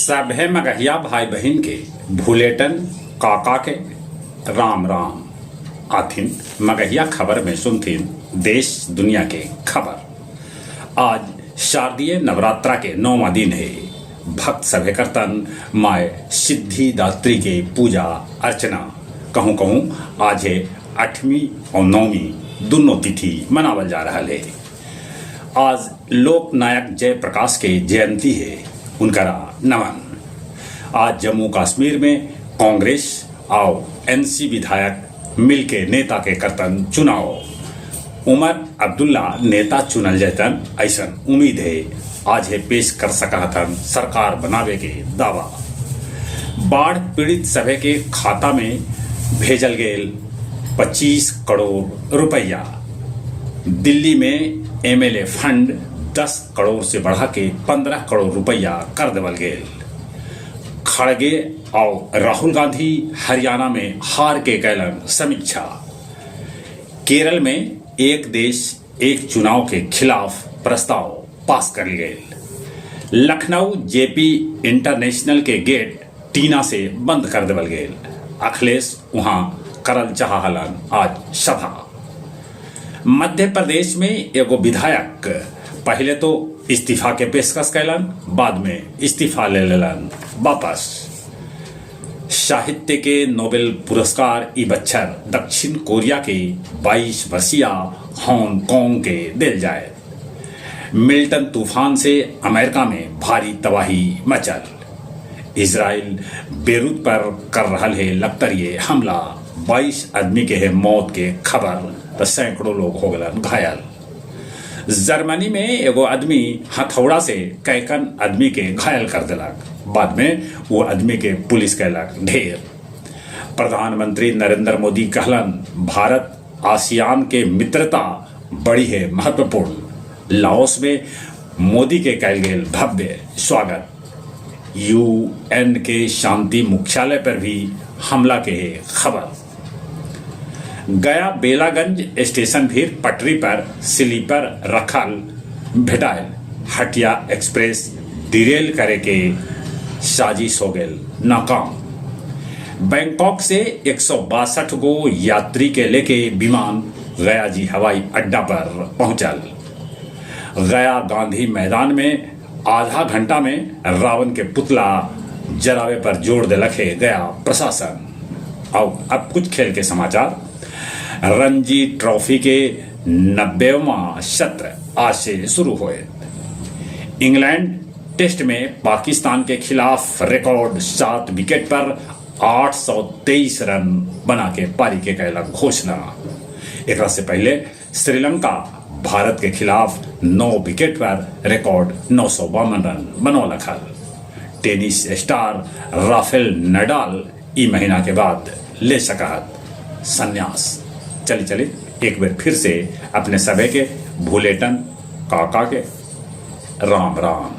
सभे मगहिया भाई बहिन के भुलेटन काका के राम राम। आथिन मगहिया खबर में सुनथिन देश दुनिया के खबर। आज शारदीय नवरात्रा के नौवां दिन हे। भक्त सभे करतन माय सिद्धिदात्री के पूजा अर्चना। कहूँ कहूँ आजे अठवीं और नौवीं दुनों तिथि मनावल जा रहल हे। आज लोकनायक जयप्रकाश के जयंती है, उनकरा नमन। आज जम्मू कश्मीर में कांग्रेस और एनसी विधायक मिलके नेता के करतन चुनाव। उमर अब्दुल्ला नेता चुनल जैतन ऐसन उम्मीद है। आज है पेश कर सकहतन सरकार बनावे के दावा। बाढ़ पीड़ित सभे के खाता में भेजल गेल 25 करोड़ रुपया। दिल्ली में एमएलए फंड 10 करोड़ से बढ़ा के 15 करोड़ रुपया कर देवल गेल। खड़गे और राहुल गांधी हरियाणा में हार के कैलन समीक्षा। केरल में एक देश एक चुनाव के खिलाफ प्रस्ताव पास कर गए। लखनऊ जेपी इंटरनेशनल के गेट टीना से बंद कर देवल गेल। अखिलेश वहां करल चाह हलन आज सभा। मध्य प्रदेश में एगो विधायक पहले तो इस्तीफा के पेशकश कैलन, बाद में इस्तीफा ले लेलन वापस। साहित्य के नोबेल पुरस्कार ई बच्छर दक्षिण कोरिया के 22 वर्षीय हांगकांग के दिल जाए। मिल्टन तूफान से अमेरिका में भारी तबाही मचल। इजराइल बेरूत पर कर रहा है लश्करिये हमला। 22 आदमी के है मौत के खबर तो सैकड़ों लोग हो गलन घायल। जर्मनी में एगो आदमी हथौड़ा से कैकन आदमी के घायल कर दिलक। बाद में वो आदमी के पुलिस कैलक ढेर। प्रधानमंत्री नरेंद्र मोदी कहलन, भारत आसियान के मित्रता बड़ी है महत्वपूर्ण। लाओस में मोदी के कैल गेल भव्य स्वागत। यूएन के शांति मुख्यालय पर भी हमला के है खबर। गया बेलागंज स्टेशन भी पटरी पर स्लीपर रखल भेटायल। हटिया एक्सप्रेस डिरेल करे के साजिश हो गेल नाकाम। बैंकॉक से एक गो यात्री के लेके विमान गया जी हवाई अड्डा पर पहुंचल। गया गांधी मैदान में आधा घंटा में रावण के पुतला जरावे पर जोर दिलक है गया प्रशासन। और अब कुछ खेल के समाचार। रणजी ट्रॉफी के 90वां सत्र आज से शुरू हुए। इंग्लैंड टेस्ट में पाकिस्तान के खिलाफ रिकॉर्ड 7 विकेट पर 823 रन बना के पारी के कैलक घोषणा। एकरा से पहले श्रीलंका भारत के खिलाफ 9 विकेट पर रिकॉर्ड 952 रन बनौलक हल। टेनिस स्टार राफेल नडाल ई महीना के बाद ले सकत संन्यास। चली चली एक बार फिर से अपने सभे के भूलेटन काका के राम राम।